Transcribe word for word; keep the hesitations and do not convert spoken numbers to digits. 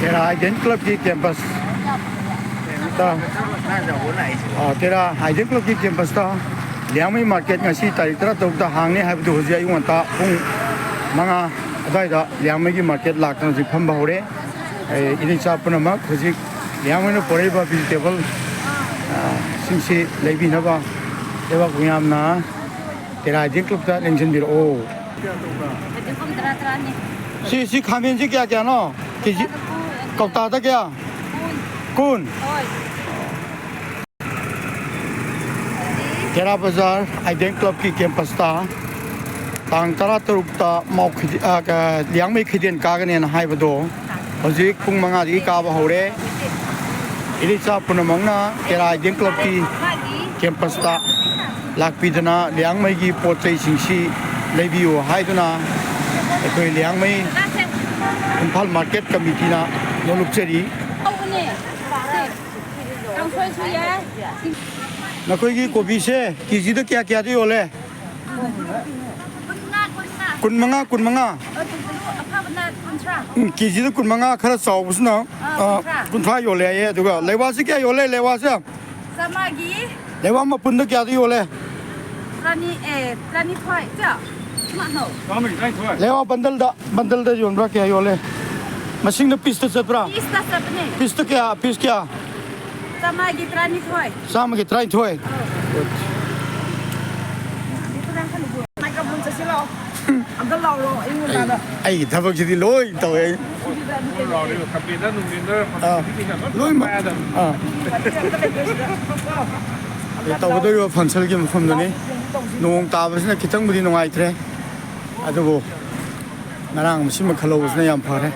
Tera Ident Club ki campus ta, ah, Tera Ident Club ki campus ta Liangmei market ngasi tarik tara taruk ta hang ni haiba tu houzi ayung ta pung manga adai da Liangmei ki market lak tang zi pham ba hou re. Eh, ini cha puna mak houzi Liangmei na porei ba vegetable, ah, singsi leibi na ba. Tera kuyam na Tera Ident Club ta lingzin biro. Si, si khamin si kya kya no? Kg kauta ta kya? Kun. Tera Bazar Ident Club ki campus ta tang tara taruk ta mau khidi-, ah, ka, Liangmei khidin ka gani na haiba do. Houzi pung manga di ka ba hou re. Ini cha puna mak na Tera Ident Club ki campus ta lakpi dana Liangmei ki potchei singsi leibi u hai duna. Akoi Liangmei Imphal Market Committee na nolup cheri. Nakoi ki kobi se kg ta kya kya di yo le? Kun manga, kun manga. Hmm, kg ta kun manga khara chau bu sina. Ah, kun tha yo le ye. Duga lewa se kya yo le, lewa se? Lewa mapun ta kya ta yo le? Lewa bundle da, bundle da yon bra kya yo le? Masing na piece ta chat bra? Piece ta chat ne. Piece ta kya, piece kya? Chama ki tara ni thoi. Chama ki tara ni thoi. Ai, ai, thapbak sidi loi tau e. Ah, loi ma. Ah. Ai, tau kadoi yo phansal ki mapham da ni. Nung ta ba sina khitang budi nung ai thre. Adubo. Ngarang masi ma khalou sina yam pha re.